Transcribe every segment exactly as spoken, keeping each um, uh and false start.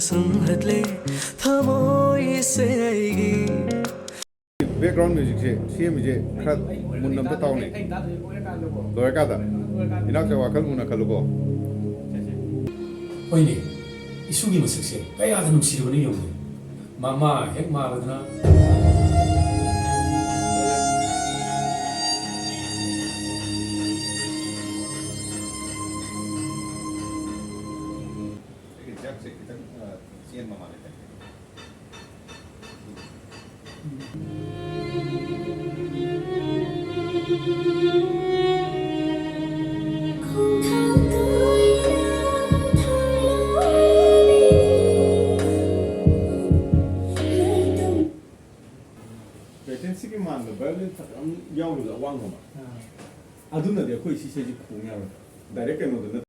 ꯁꯨꯝꯍꯠꯂꯦ ꯊꯃꯣꯏꯁꯦ ꯑꯩꯒꯤ꯫ ꯕꯦꯛꯒ꯭ꯔꯥꯎꯟ ꯃ꯭ꯌꯨꯖꯤꯛꯁꯦ ꯁꯦꯝꯃꯤꯁꯦ ꯈꯔ ꯃꯨꯟꯅ ꯑꯝꯇ ꯇꯥꯎꯅꯦ꯫ ꯂꯣꯏꯔꯀꯥꯟꯗ꯫ ꯏꯅꯥꯛꯁꯦ ꯋꯥꯈꯜ ꯃꯨꯟꯅ ꯈꯜꯂꯨꯀꯣ꯫ ꯍꯣꯏꯅꯦ, ꯏꯁꯨꯒꯤ ꯃꯁꯛꯁꯦ ꯀꯌꯥꯗ ꯅꯨꯡꯁꯤꯔꯕꯅꯣ ꯌꯦꯡꯉꯨꯅꯦ꯫ ꯃꯃꯥ ꯍꯦꯛ ꯃꯥꯜꯂꯗꯅ꯫ ꯑꯩꯒꯤ ꯖꯛꯁꯦ ꯈꯤꯇꯪ, ꯑ, ꯆꯦꯟꯕ ꯃꯥꯜꯂꯦ꯫ ꯂꯦꯇꯦꯟꯁꯤꯒꯤ ꯃꯥꯟꯗ ꯚꯥꯏꯑꯣꯂꯤꯟ ꯐꯖꯅ ꯌꯥꯎꯔꯤꯕꯗꯣ ꯑꯋꯥꯡꯕ ꯑꯃ꯫ ꯑꯗꯨꯅꯗꯤ ꯑꯩꯈꯣꯏ ꯁꯤ ꯏꯁꯩꯁꯦ ꯈꯣꯡ ꯌꯥꯔꯣꯏ꯫ ꯗꯥꯏꯔꯦꯛ ꯀꯩꯅꯣꯗ ꯅꯠ-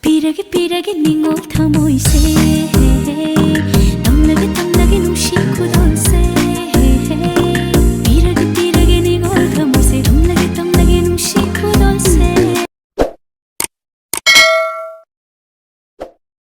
ꯄꯤꯔꯒꯦ ꯄꯤꯔꯒꯦ ꯅꯤꯡꯉꯣꯜ ꯊꯃꯣꯏꯁꯦ꯫